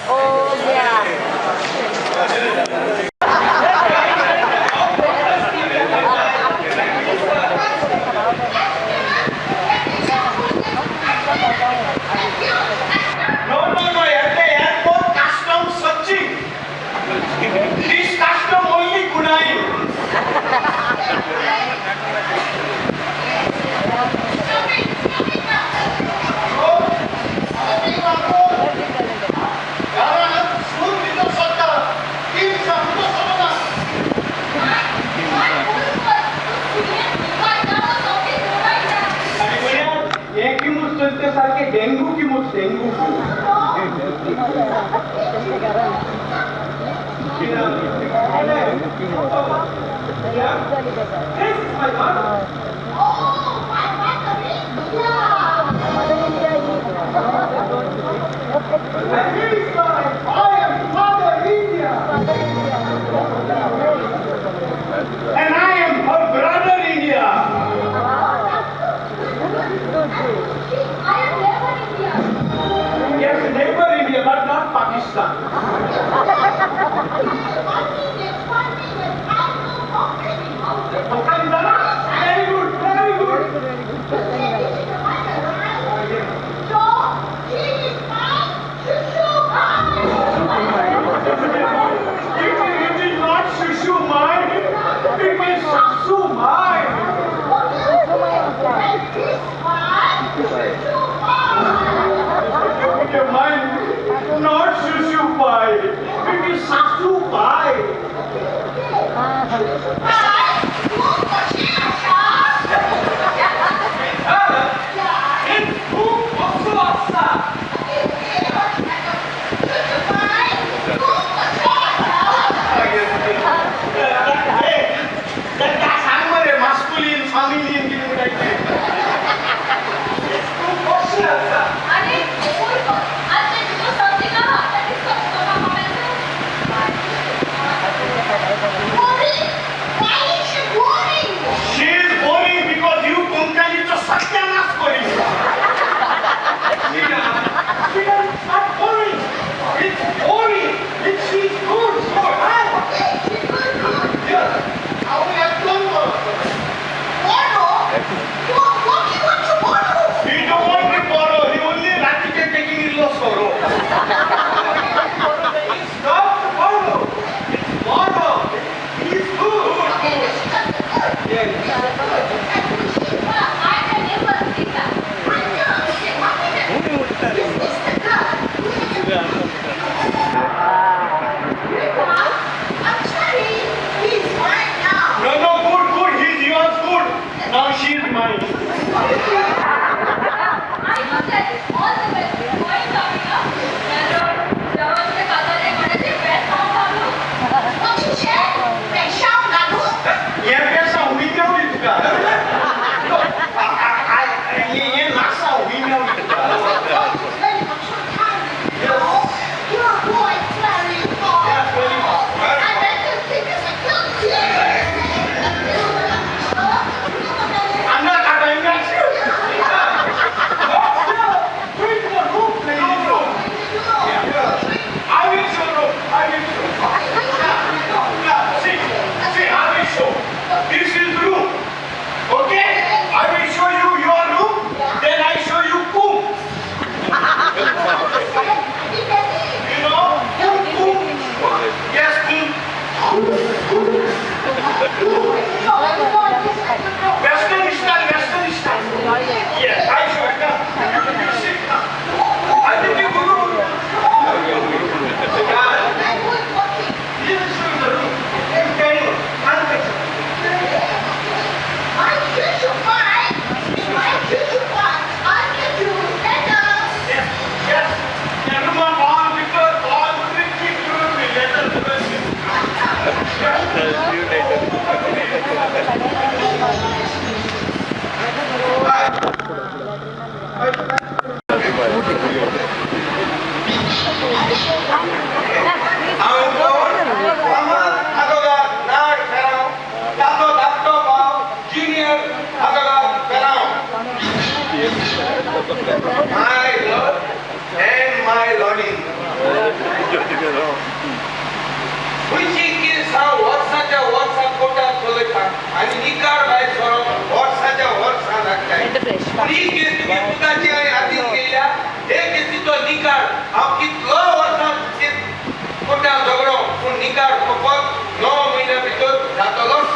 Oh yeah. No, no, no, at the airport, custom searching. This custom only Kunai. सारखे dengue की मुझ dengue. This is my mother. Oh, my mother India. And here is my I am Father India. And I am her brother India. I am never India. Yes, neighbor India, but not Pakistan. One minute, 1 minute. I know Konkani. Konkani, very good, very good. So, she is my shushu mai. It is not shushu mai. It is sasu mai. And this one, shushu mai. Okay, mine, not shushu pai. It is sasu pai. Shushu pai, खूब कशी आसा. It खूब कसो आसा. Shushu pai, खूब कसो आसा. ताका सांग मरे मास्कुलीन फामिलीन कितें म्हणटाय तें. खूब कशें आसा. अरे कोण आज ते तुझं समजिना आता डिस्कस करा Boring. Why is she boring? She is boring because you कोंकणीचो सत्यानाश करी. She is not boring. It's boring. It's she's good. So hi. Okay, she good, good. Yes. हांव एकदम बरो. Borrow? What do you want to borrow? He don't want to borrow. He only रातीचे taking इल्लो सोरो. It's not to borrow. It's borrow. He's good. Okay, she got the good. Yes. And she I am neighbor Sita. Okay, 1 minute. Is this the girl? I'm sorry, he's mine now. No, no, good, good. He's yours, good. Now she is mine. I know that all the best. Going coming up. जवळचे काकाले कोणाचे बेसांव घालू. What you said? बेसांव घालू? हें बेसांव हुंय मेवली तुका? हें नासांव हुंय मेवली तुका? Very much your time. You know, your boy very hot. Yes, very hot. Very I bet the thing is a good thing. I'm not having that. Wait for room, please. My Lord and my Lording. खंयची केस हांव वर्साच्या वर्सा कोर्टात चलयता आनी निकाल भायर सरप वर्साच्या वर्सां लागता. पूण ही केस तुमी पुताची हांवें हातीन केल्या. हे केसीचो निकाल हांव कितलो वर्सां कोर्टात झगडो, पूण निकाल फकत 9 म्हयन्या भितर जातलोच.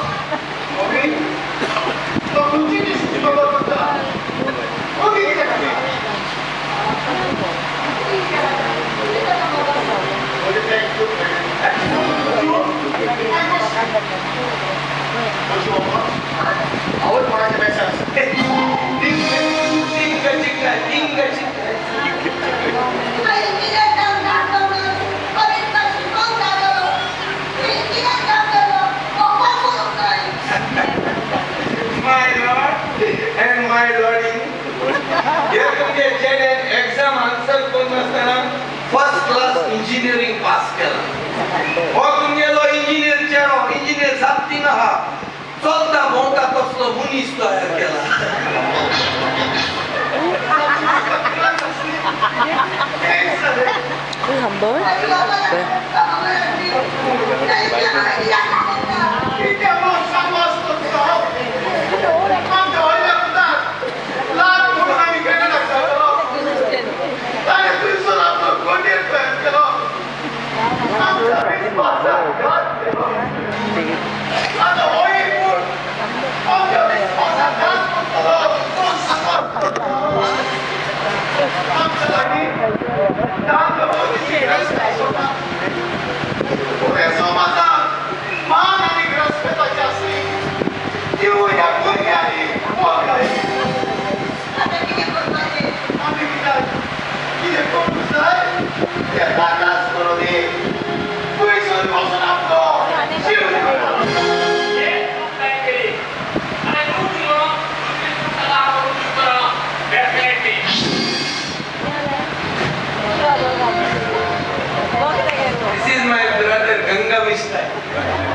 My Lord and my Lording, हे तुमचे चेड्यान एक्झाम आन्सर करून आसतना फर्स्ट क्लास इंजिनियरींग पास केला. हो तुमगेलो इंजिनियर चेडो इंजिनियर सात्तीन आहा, चलता भोंवता तसलो मनीस तयार केला. This is my brother Ganga Mishra.